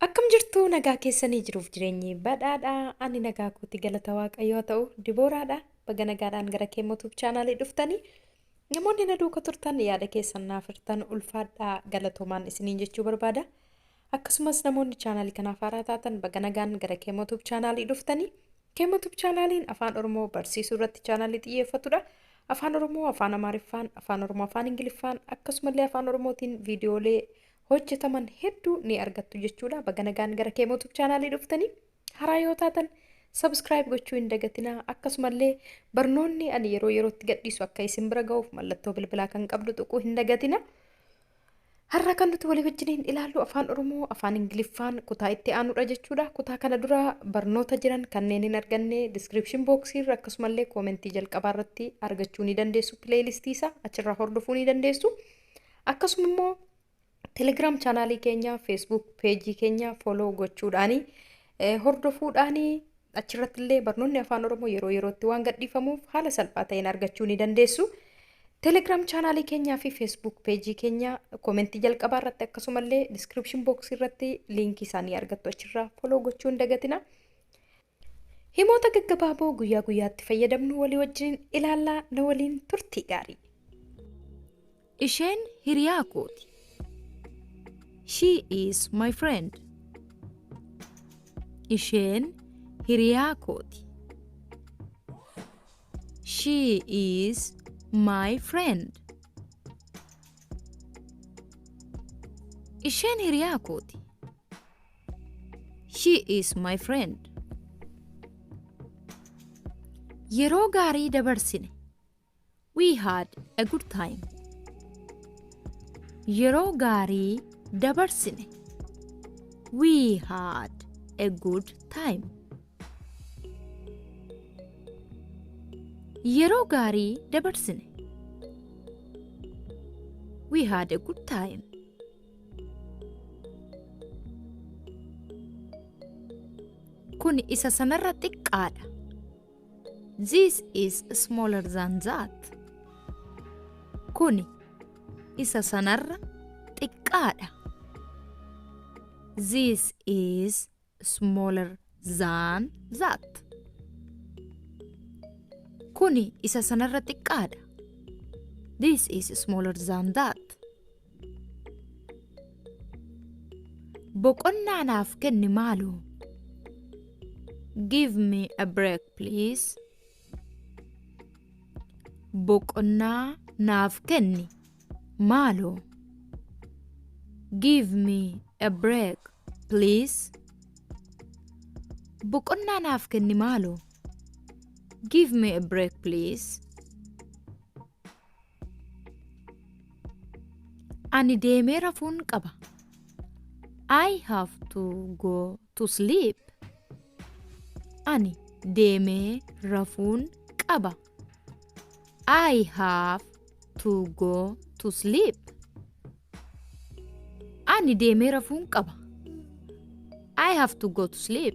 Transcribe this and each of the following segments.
Akkam jirtu nagaa keessanii jiruuf jireenyi badhaadha. Ani nagaa kootti galata Waaqayyoo haa ta'u. Dibooraadha. Baga nagaadhaan gara Keemmoo Tube chaanaalii dhuftanii. Namoonni na duuka turtan yaada keessan naaf hirtan ulfaadhaa galatoomaan isiniin jechuu barbaada. Akkasumas namoonni chaanaalii kanaaf haaraa taatan baga nagaan gara Keemmoo Tube chaanaalii dhuftanii. Keemmoo Tube chaanaaliin afaan Oromoo barsiisuu irratti chaanaalii xiyyeeffatudha. Afaan Oromoo, afaan Amaariffaan, afaan Oromoo, afaan Ingiliffaan akkasumallee afaan Oromootiin viidiyoolee hojjetaman hedduu ni argattu jechuudha. Baga nagaan gara Keemmoo Tube chaanaalii dhuftanii haaraa yoo taatan subscribe gochuu hin dagatinaa. Akkasumallee barnoonni ani yeroo yerootti gadhiisu akka isin bira ga'uuf mallattoo bilbilaa kan qabdu tuquu hin dagatina. Har'a kan nuti walii wajjiniin ilaallu afaan Oromoo afaan Ingiliffaan kutaa itti aanudha jechuudha. Kutaa kana dura barnoota jiran kanneen hin arganne description box irra akkasumallee koomentii jalqabaa irratti argachuu ni dandeessu. Pileeylistii isaa achirraa hordofuu ni dandeessu. Akkasuma immoo Telegram chaanaalii keenya, Facebook peejii keenya follow gochuudhaani hordofuudhaani achirratti illee barnoonni afaan Oromoo yeroo yerootti waan gadhiifamuuf haala salphaa ta'een argachuu ni dandeessu. Telegram chaanaalii keenyaa fi Facebook peejii keenya koomentii jalqabaa irratti akkasumallee description box irratti liinkii isaanii argattu achirraa follow gochuu hin dagatina. Himoota gaggabaaboo guyyaa guyyaatti fayyadamnu walii wajjin ilaallaa na waliin turtii gaarii. Isheen hiriyaa kooti. She is my friend. Isheen hiriyaa kooti. She is my friend. Isheen hiriyaa kooti. She is my friend. Yeroo gaarii dabarsine. We had a good time. Yeroo gaarii dabarsine. We had a good time. Yeroo gaarii dabarsine. We had a good time. Kun isa sanarra xiqqaadha. This is smaller than that. Kuni isa sanarra xiqqaadha. This is smaller than that. Kuni isa sanarra xiqqaadha. This is smaller than that. Boqonnaa naaf kenni maaloo. Give me a break please. Boqonnaa naaf kenni maaloo. Give me a break please. Boqonnaa naaf kenni maaloo. Give me a break please. Ani deemee rafuun qaba. I have to go to sleep. Ani deemee rafuun qaba. I have to go to sleep. Ani deemee rafuun qaba. I have to go to sleep.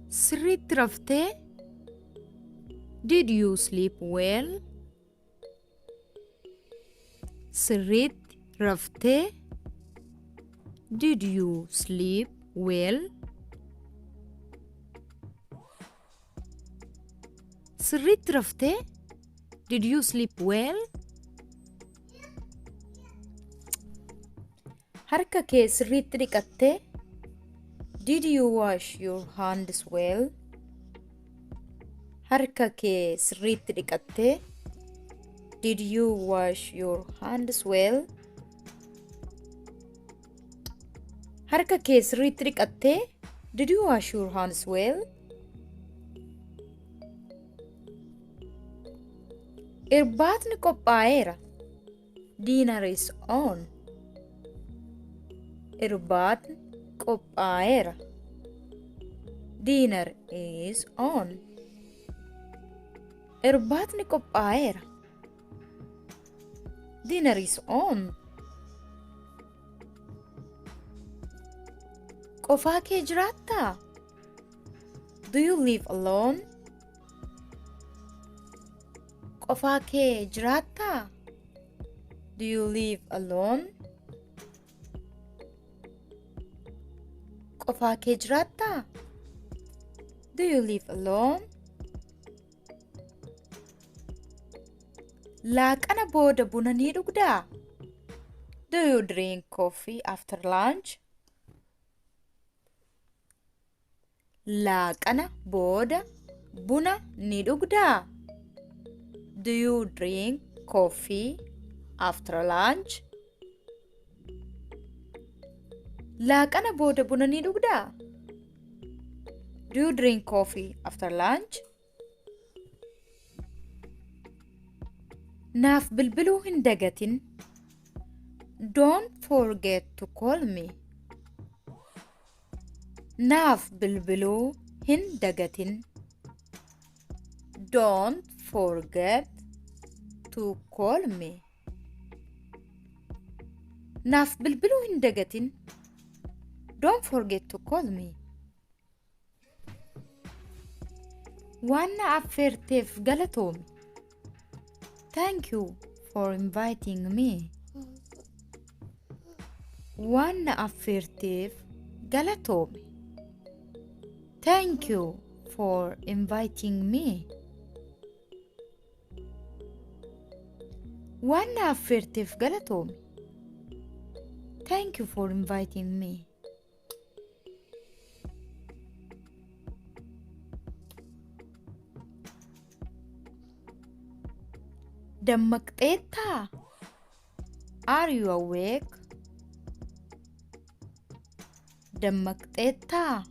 Sirriitti raftee? Did you sleep well? Sirriitti raftee? Did you sleep well? Sirriitti raftee? Did you sleep well? Harka kee sirriitti dhiqattee? Did you wash your hands well? Harka kee sirriitti dhiqattee? Did you wash your hands well? Harka kee sirriitti dhiqattee? Did you wash your hands well? Irbaatni qophaa'eera. Dinner is on. Irbaatni qophaa'eera. Dinner is on. Irbaatni qophaa'eera. Dinner is on. Qofaa kee jiraattaa? Do you live alone? Qofaa kee jiraattaa? Do you live alone? Qofaa kee jiraattaa? Do you live alone? Laaqana booda buna ni dhugdaa? Do you drink coffee after lunch? Laaqana booda buna ni dhugdaa? Do you drink coffee after lunch? Laaqana booda buna ni dhugdaa? Do you drink coffee after lunch? Naaf bilbiluu hin dagatin. Don't forget to call me. Naaf bilbiluu hin dagatin. Don't forget to call me. Naaf bilbiluu hin dagatin. Don't forget to call me. Waan na affeerteef galatoomi. Thank you for inviting me. Waan na affeerteef galatoomi. Thank you for inviting me. Waan na affeerteef galatoomi. Thank you for inviting me. Dammaqxeettaa? Are you awake? Dammaqxeettaa?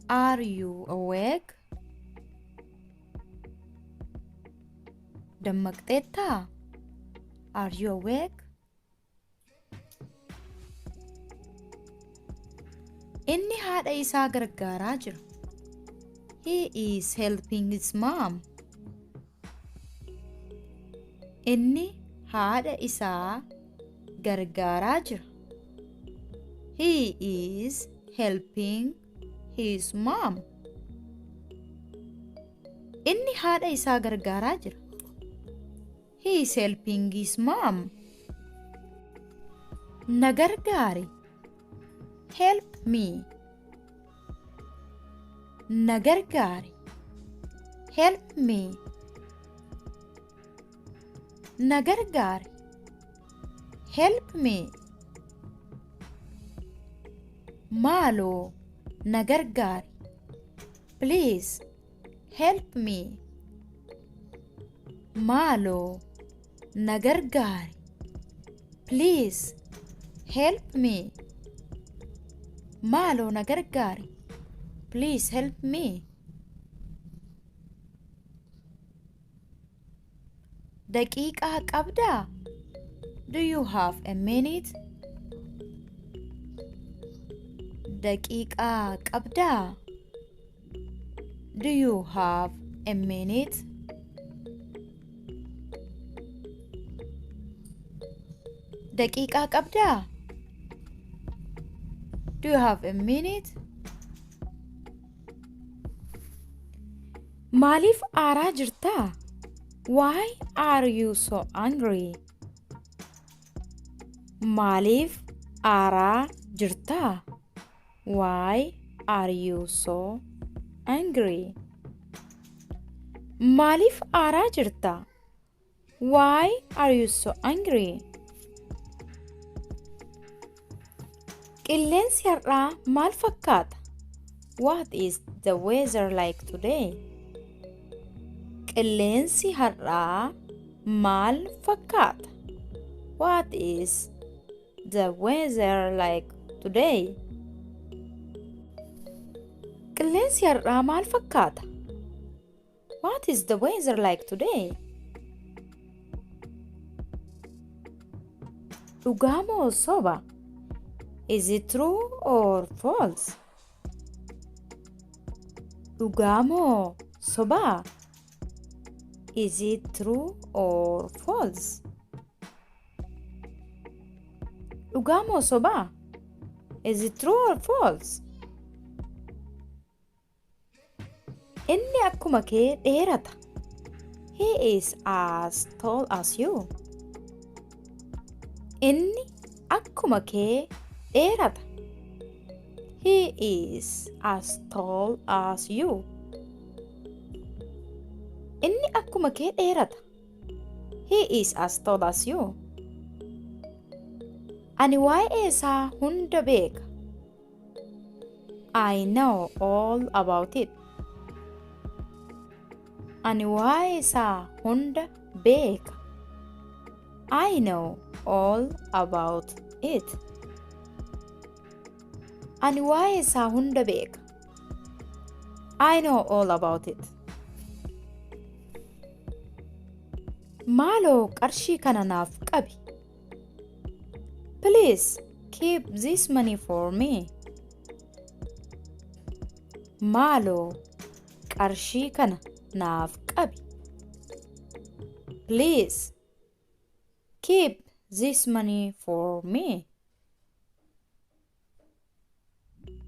Are you awake? Dammaqxeettaa? Are you awake? Inni haadha isaa gargaaraa jira. He is helping his mom. Inni haadha isaa gargaaraa jira. He is helping his mom. Inni haadha isaa gargaaraa jira. He is helping his mom. Na gargaari. Help me. Na gargaari. Help me. Na gargaari. Help me. Maaloo na gargaari. Please help me. Maaloo na gargaari. Please help me. Maaloo na gargaari. Please help me. Daqiiqaa qabdaa? Do you have a minute? Daqiiqaa qabdaa? Do you have a minute? Daqiiqaa qabdaa? Do you have a minute? Maaliif aaraa jirtaa? Why are you so angry? Maaliif aaraa jirtaa? Why are you so angry? Maaliif aaraa jirta? Why are you so angry? Qilleensi har'aa maal fakkaata? What is the weather like today? Qilleensi har'aa maal fakkaata? What is the weather like today? Qilleensi har'aa maal fakkaata? What is the weather like today? Dhugaa moo soba? Is it true or false? Dhugaa moo soba? Is it true or false? Dhugaa moo soba? Is it true or false? Inni akkuma kee dheerata. He is as tall as you. Inni akkuma kee dheerata. He is as tall as you. Inni akkuma kee dheerata. He is as tall as you. Ani waa'ee isaa hunda beeka. I know all about it. Ani waa'ee isaa hunda beeka. I know all about it. Ani waa'ee isaa hunda beeka. I know all about it. Maaloo qarshii kana naaf qabi. Please keep this money for me. Maaloo qarshii kana naaf qabi. Please keep this money for me.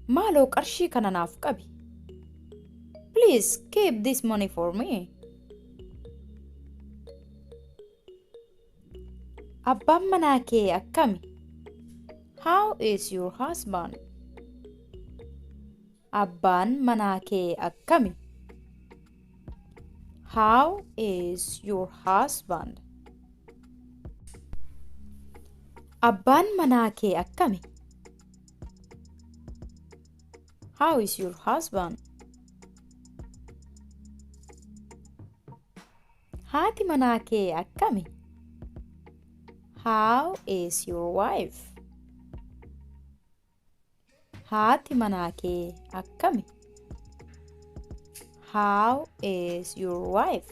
Maaloo qarshii kana naaf qabi. Please keep this money for me. Abbaan manaa kee akkami? How is your husband? Abbaan manaa kee akkami? How is your husband? Abbaan manaa kee akkami? How is your husband? Haati manaa kee akkami? How is your wife? Haati manaa kee akkami? How is your wife?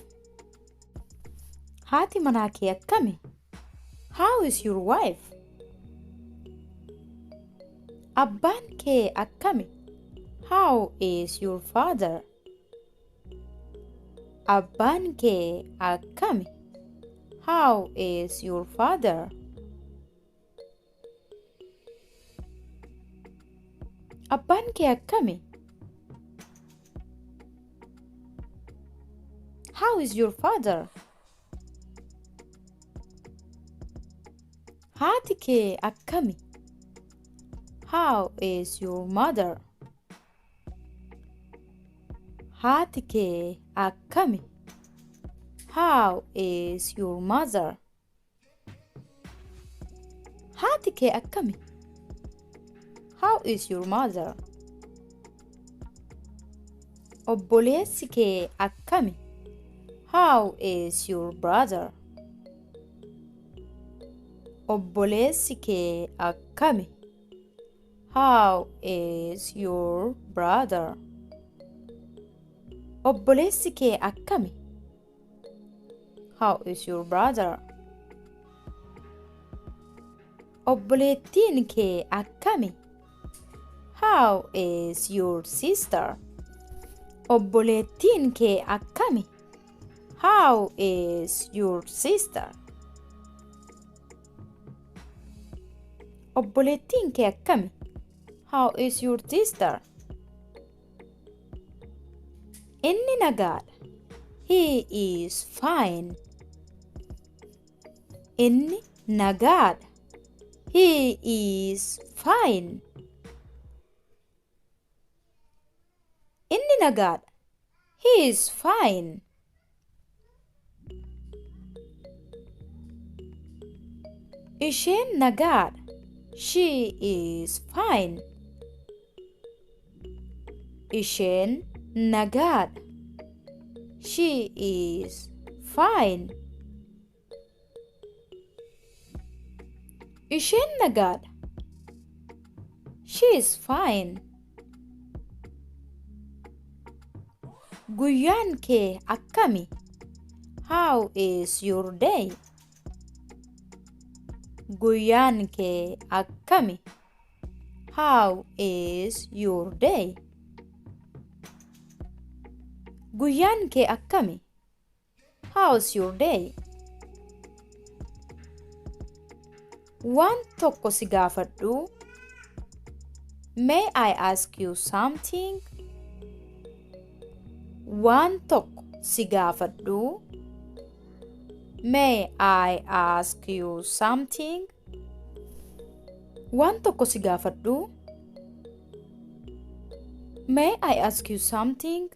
Haati manaa kee akkami? How is your wife? Abbaan kee akkami? How is your father? Abbaan kee akkami? How is your father? Abbaan kee akkami? How is your father? Haati kee akkami? How is your mother? Haati kee akkami? How is your mother? Haati kee akkami? How is your mother? Obboleessi kee akkami? How is your brother? Obboleessi kee akkami? How is your brother? Obboleessi kee akkami? How is your brother? Obboleettiin kee akkami? How is your sister? Obboleettiin kee akkami? How is your sister? Obboleettiin kee akkami? How is your sister? Inni nagaadha. He is fine. Inni nagaadha. He is fine. Inni nagaadha. He is fine. Isheen nagaadha. She is fine. Isheen nagaadha. She is fine. Isheen nagaadha. She is fine. Guyyaan kee akkami? How is your day? Guyyaan kee akkami? How is your day? Guyyaan kee akkami? How's your day? Waan tokko si gaafadhu. May I ask you something? Waan tokko si gaafadhu. May I ask you something? Waan tokko si gaafadhu. May I ask you something?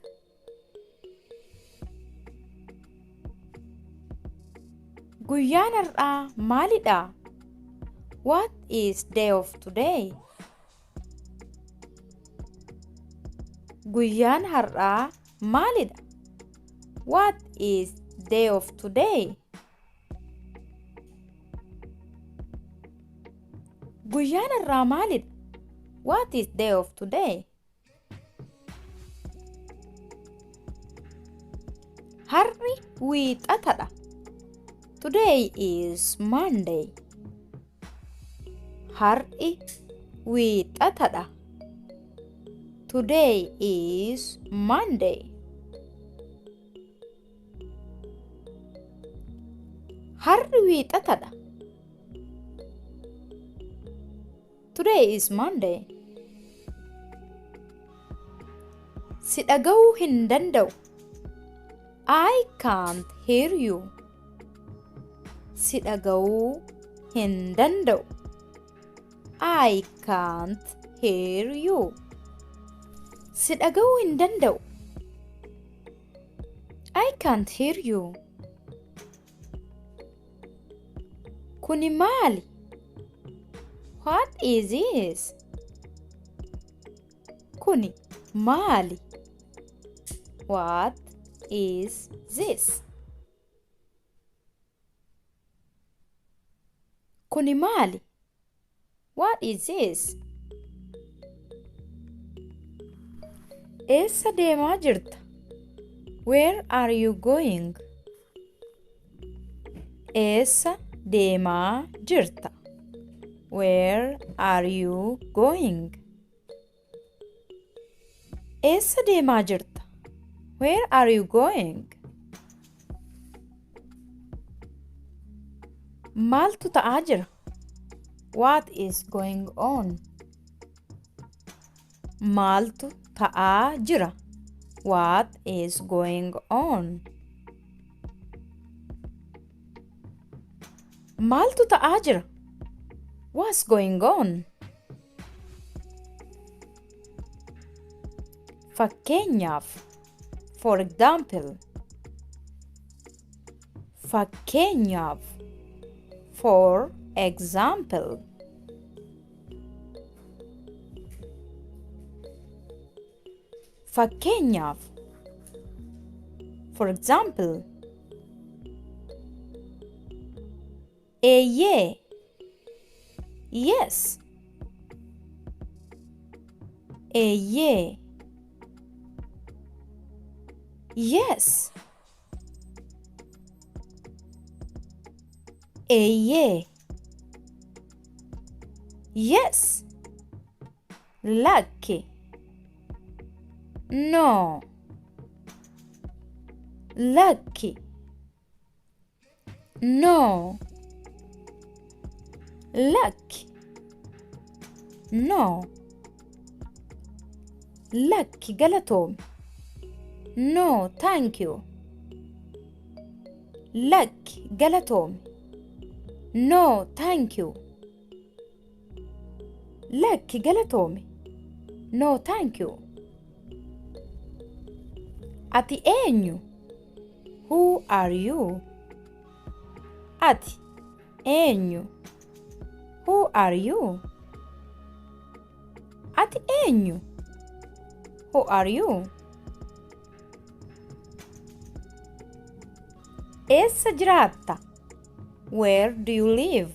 Guyyaan har'aa maalidha? What is day of today? Guyyaan har'aa maalidha? What is day of today? Guyyaan har'aa maalidha? What is day of today? Har'i wiixatadha. Today is Monday. Har'i wiixatadha. Today is Monday. Har'i wiixatadha. Today is Monday. Si dhaga'uu hin danda'u. I can't hear you. Si dhaga'uu hin danda'u. I can't hear you. Si dhaga'uu hin danda'u. I can't hear you. Kuni maali? What is this? Kuni maali? What is this? Kuni maali? What is this? Eessa deemaa jirta? Where are you going? Eessa deemaa jirta? Where are you going? Eessa deemaa jirta? Where are you going? Maaltu ta'aa jira? What is going on? Maaltu ta'aa jira? What is going on? Maaltu ta'aa jira? What's going on? Fakkeenyaaf, for example. Fakkeenyaaf, for example. Fakkeenyaaf, for example. Eeyyee, yes. Eeyyee, yes. Eeyyee, yes. Lakki, no. Lakki, no. Lakki, no. Lakki galatoomi. No, thank you. Lakki galatoomi. No, thank you. Lakki galatoomi. No, thank you. Ati eenyu? Who are you? Ati eenyu? Who are you? Ati eenyu? Who are you? Eessa jiraatta? Where do you live?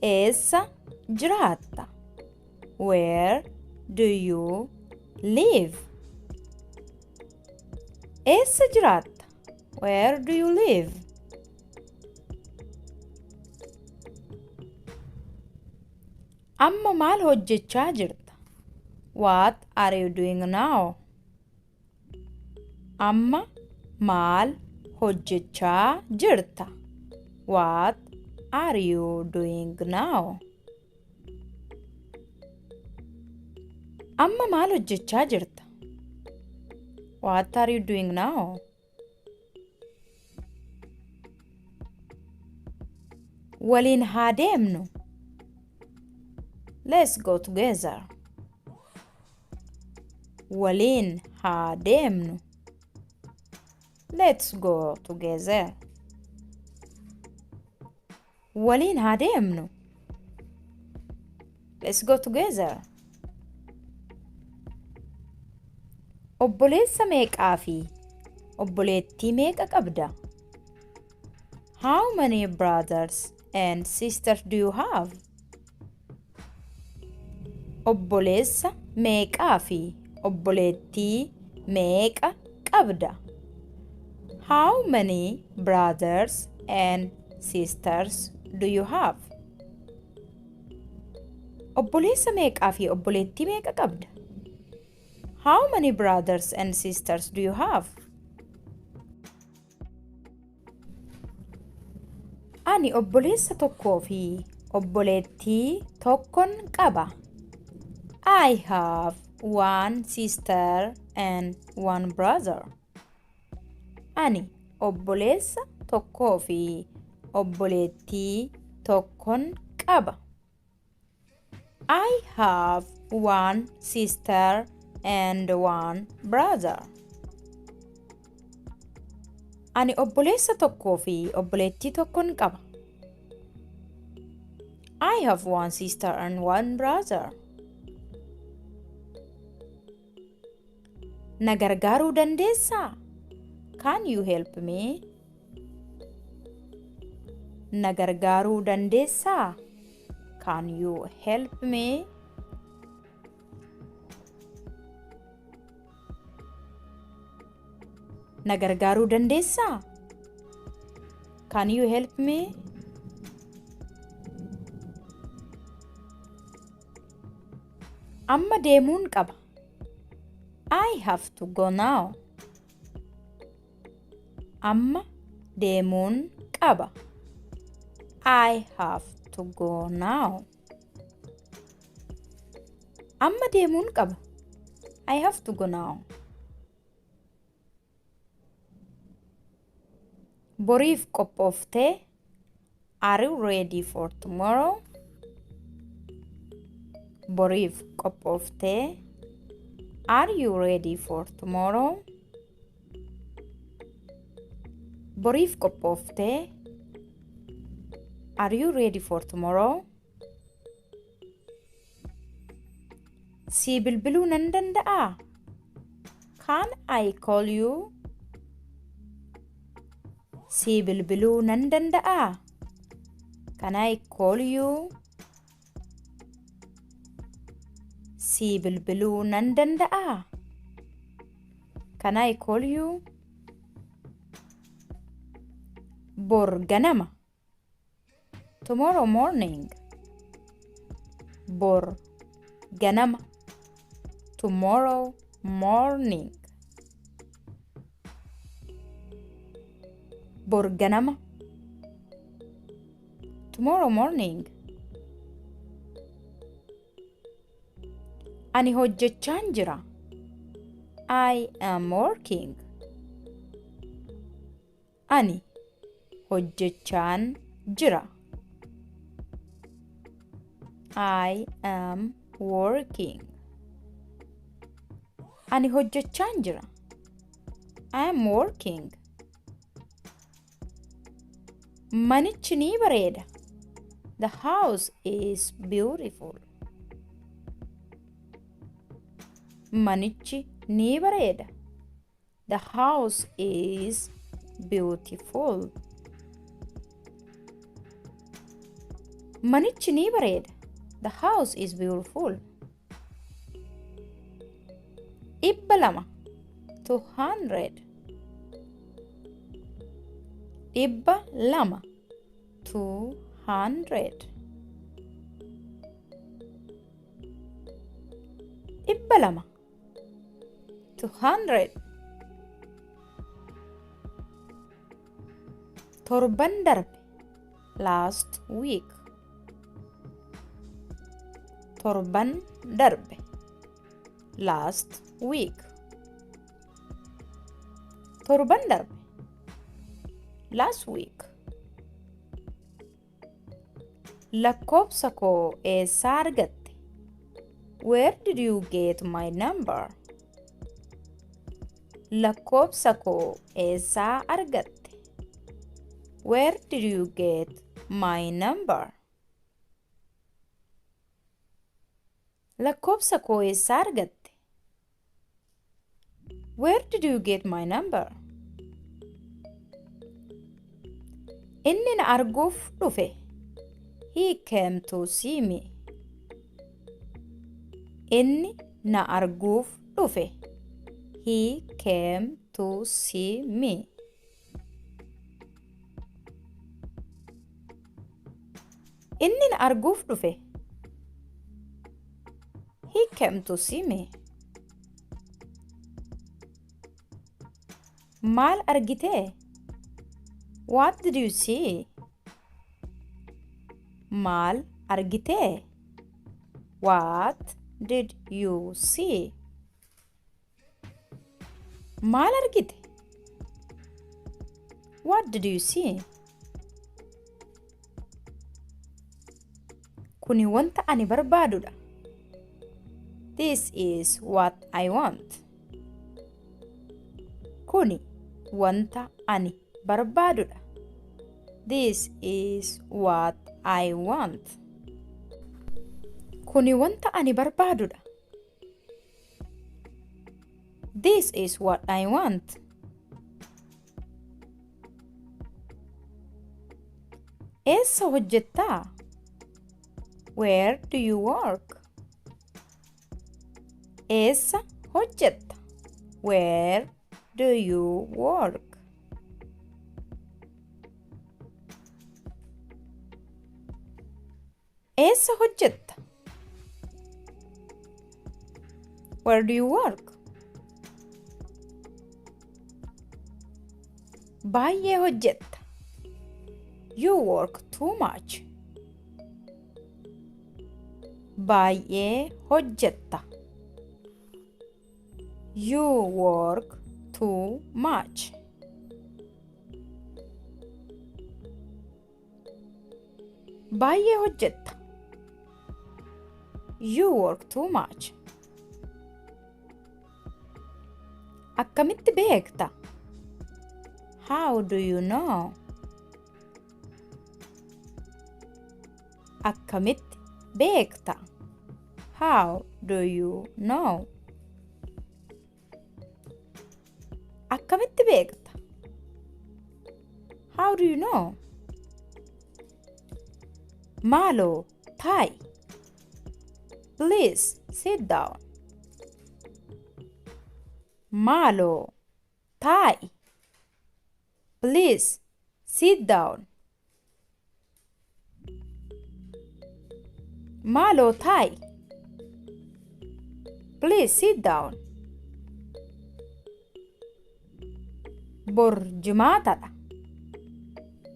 Eessa jiraatta? Where do you live? Eessa jiraatta? Where do you live? Amma maal hojjechaa jirta? What are you doing now? Amma maal hojjechaa jirta? What are you doing now? Amma maal hojjechaa jirta? What are you doing now? Waliin haa deemnu. Let's go together. Waliin haa deemnu. Let's go together. Waliin haa deemnu. Let's go together. Obboleessa meeqaa fi obboleettii meeqa qabda? How many brothers and sisters do you have? Obboleessa meeqaa fi obboleettii meeqa qabda? How many brothers and sisters do you have? Obboleessa meeqaa fi obboleettii meeqa qabda? How many brothers and sisters do you have? Ani obboleessa tokkoo fi obboleettii tokkon qaba. I have one sister and one brother. Ani obboleessa tokkoo fi obboleettii tokkon qaba. I have one sister and one brother. Ani obboleessa tokkoo fi obboleettii tokkon qaba. I have one sister and one brother. Na gargaaruu dandeessaa? Can you help me? Na gargaaruu dandeessaa? Can you help me? Na gargaaruu dandeessaa? Can you help me? Amma deemuun qaba. I have to go now. Amma deemuun qaba. I have to go now. Amma deemuun qaba. I have to go now. Boriif qophooftee? Are you ready for tomorrow? Boriif qophooftee? Are you ready for tomorrow? Boriif qophooftee? Are you ready for tomorrow? Sii bilbiluu nan danda'aa? Can I call you? Sii bilbiluu nan danda'aa? Can I call you? Sii bilbiluu nan danda'aa? Can I call you? Bor ganama. Tomorrow morning. Bor ganama. Tomorrow morning. Bor ganama. Tomorrow morning. Ani hojjechaan jira. I am working. Ani hojjechaan jira. I am working. Ani hojjechaan jira. I am working. Manichi ni bareeda. The house is beautiful. Manichi ni bareeda. The house is beautiful. Manichi ni bareeda. The house is beautiful. 200. 200. 200. 200. 200. 200. Torban darbe. Last week. Torban darbe. Last week. Torban darbe. Last week. Lakkoobsa koo eessaa argatte? Where did you get my number? Lakkoobsa koo eessaa argatte? Where did you get my number? Lakkoobsa koo eessaa argatte? Where did you get my number? Inni na arguuf dhufe. He came to see me. Inni na arguuf dhufe. He came to see me. Inni na arguuf dhufe. He came to see me. Maal argitee? What did you see? Maal argitee? What did you see? Maal argite? What did you see? Kuni wanta ani barbaadudha. This is what I want. Kuni wanta ani barbaadudha. This is what I want. Kuni wanta ani barbaadudha. This is what I want. Eessa hojjettaa? Where do you work? Eessa hojjetta? Where do you work? Eessa hojjetta? Where do you work? Baay'ee hojjetta. You work too much. Baay'ee hojjetta. You work too much. Baay'ee hojjetta. You work too much. Akkamitti beekta? How do you know? Akkamitti beekta? How do you know? Akkamitti beekta? How do you know? Maaloo taa'i. Please sit down. Maaloo taa'i. Please sit down. Maaloo taa'i. Please sit down. Bor jimaatadha.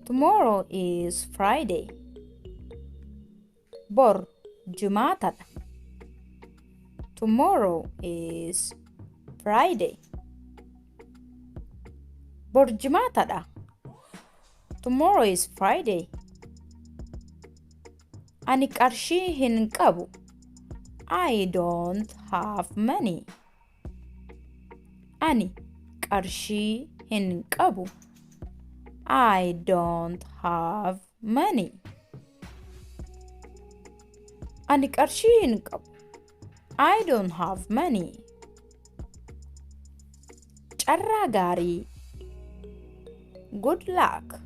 Tomorrow is Friday. Bor jimaatadha. Tomorrow is Friday. Bor jimaatadha. Tomorrow is Friday. Ani qarshii hin qabu. I don't have money. Ani qarshii hin qabu. I don't have money. Ani qarshii hin qabu. I don't have money. Carraa gaarii. Good luck.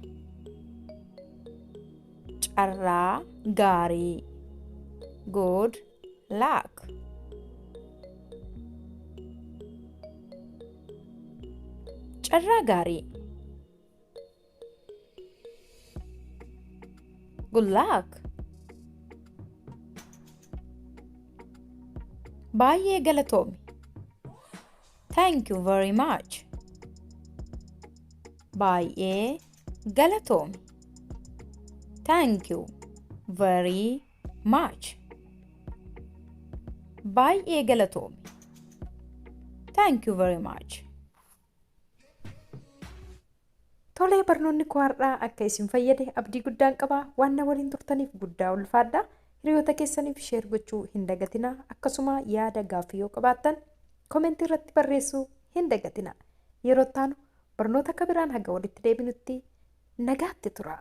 Carraa gaarii. Good luck. Carraa gaarii. Good luck. Baay'ee galatoomi. Thank you very much. Baay'ee galatoomi. Thank you very much. Baay'ee galatoomi. Thank you very much. Tolee, barnoonni koo har'aa akka isin fayyade abdii guddaan qaba. Waan na waliin turtaniif guddaa ulfaadha. Hiriyoota keessaniif share gochuu hin dagatinaa. Akkasuma yaada gaaffii yoo qabaattan komentii irratti barreessuu hin dagatinaa. Yeroo itti aanu barnoota akka biraan haga walitti deebinutti nagaatti tura.